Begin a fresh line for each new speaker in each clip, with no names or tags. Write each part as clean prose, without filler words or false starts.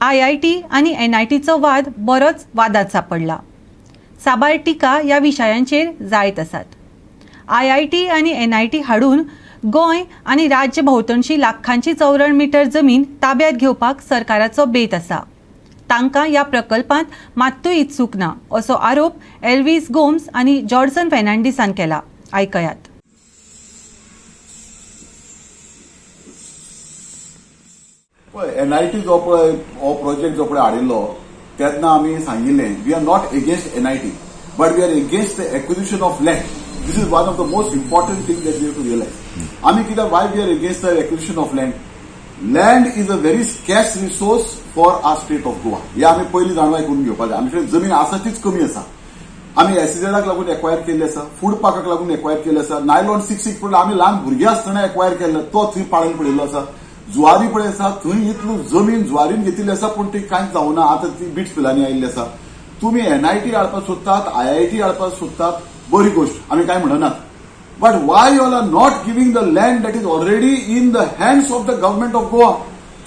IIT आनी एनआयटीचो वाद बरोच वादात सापडला. साबार टिका ह्या विशयांचेर जायत आसात. आयआयटी आनी एनआयटी हाडून गोंय आनी राज्य भोंवतणची लाखांची चौरण मिटर जमीन ताब्यात घेवपाक सरकाराचो बेत आसा. तांकां ह्या प्रकल्पांत मात्तूय इत्सूक ना असो आरोप एल्वीस गोम्स आनी जॉर्सन फेर्नांडीसान केला. आयकयात.
पळय, एनआयटी जो पळय हो प्रोजेक्ट जो पळय हाडिल्लो तेन्ना आमी सांगिल्लें, we are not against NIT, but we are against the acquisition of land. This is one of the most important thing that we have to realize. आमी कित्याक, why we are against the acquisition of land? Land is a very scarce resource for our state of Goa. हे आमी पयलीं जाणवाय करून घेवपाक जाय. आमचे कडेन जमीन आसा तीच कमी आसा. आमी एसईझेडाक लागून एक्वायर केल्ली आसा, फूड पार्काक लागून एक्वायर केल्ली आसा. नायलॉन 6 6 पळय, आमी ल्हान भुरगे आसतना एक्वायर केल्लो, तो थंय पाळून पडिल्लो आसा. जुवारी पळय आसा, थंय इतलो जमीन जुवारीन घेतिल्ली आसा, पूण ती कांयच जावना. आतां ती बिट्स पिलानी आयिल्ली आसा. तुमी एनआयटी हाडपाक सोदतात, आयआयटी हाडपाक सोदतात, बरी गोश्ट, आमी कांय म्हणनात, but why you all are not giving the land that is already in the hands of the government of Goa?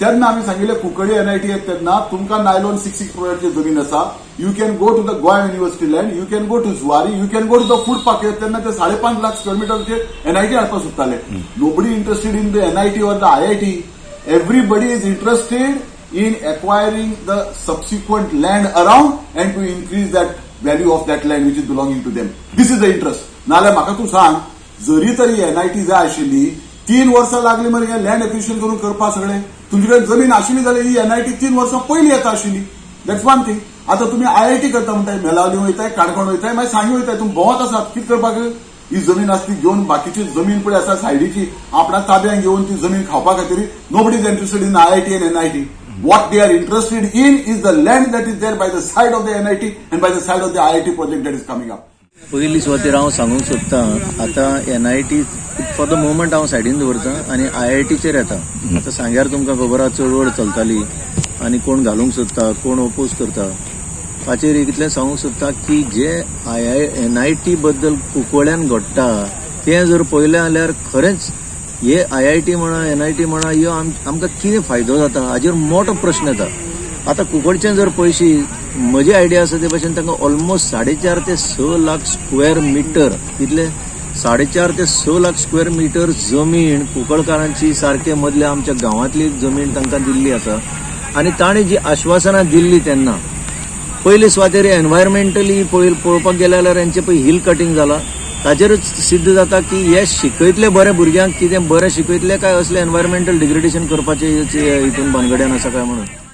तेन्ना आमी सांगिल्लें, कुंकळी एनआयटी येत तेन्ना तुमकां नायलॉन 6 6 प्रोजेक्टची जमीन आसा, you can go to the Goa University land, you can go to Zuari, you can go to the food park. तेन्ना ते 5.5 लाख स्क्वेअर मिटरचे एनआयटी हाडपाक सोदताले. Nobody interested in the NIT or the IIT. Everybody is interested in acquiring the subsequent land around and to increase that value of that land which is belonging to them. This is the interest. नाजाल्यार म्हाका तूं सांग, जरी तरी NIT जाय आशिल्ली, 3 वर्सां लागली मरे हें लँड एक्विजिशन करून करपाक सगळें. तुमचे कडेन जमीन आशिल्ली जाल्यार ही एनआयटी 3 वर्सां पयलीं येता आशिल्ली. That's one thing. आतां तुमी आयआयटी करता म्हणटाय, मेलावली वयताय, काणकोण वयताय, मागीर सांगे वयताय, तुमी भोंवत आसात. कितें करपाक ही जमीन आसा ती घेवन, बाकीची जमीन पळय आसा सायडीची, आपणा ताब्यात घेवन ती जमीन खावपा खातीर? Nobody is interested in IIT and NIT. What they are interested in is the land that is there by the side of the NIT and by the side of the IIT project that is coming up.
पयली सुवातेर हांव सांगूंक सोदतां, आतां NIT for the moment हांव सायडीन दवरता आनी आय आय टीचेर येता. आतां सांग्यार तुमकां खबर आहा, चळवळ चलताली आनी कोण घालूंक सोदता, कोण ओपोज करता. ताचेर एक इतलें सांगूंक सोदता की जे I I N I T बद्दल कुंकळ्यान घडटा तें जर पळयलें जाल्यार खरेंच हे आय I T म्हणा, एन I T म्हणा, ह्यो आमकां कितें फायदो जाता हाजेर मोठो प्रश्न येता. आतां कुंकळचें जर पळयशी, म्हजी आयडिया आसा ते भशेन तांकां ऑलमोस्ट 4.5 ते 6 लाख स्क्वेअर मिटर, कितले, 4.5 ते 6 लाख स्क्वेअर मिटर जमीन कुंकळकारांची, सारके मदल्या आमच्या गांवांतली जमीन तांकां दिल्ली आसा. आनी ताणें जी आश्वासनां दिल्ली तेन्ना, पयले सुवातेर एनवायरमेंटली पळोवपाक गेले जाल्यार हेंचे पळय हिल कटिंग जाला, ताचेरूच सिद्ध जाता की हे शिकयतले बरें भुरग्यांक, कितें बरें शिकयतले काय असले एनवायरमेंटल डिग्रेडेशन करपाचे हितून भानगड्यान आसा काय म्हणून.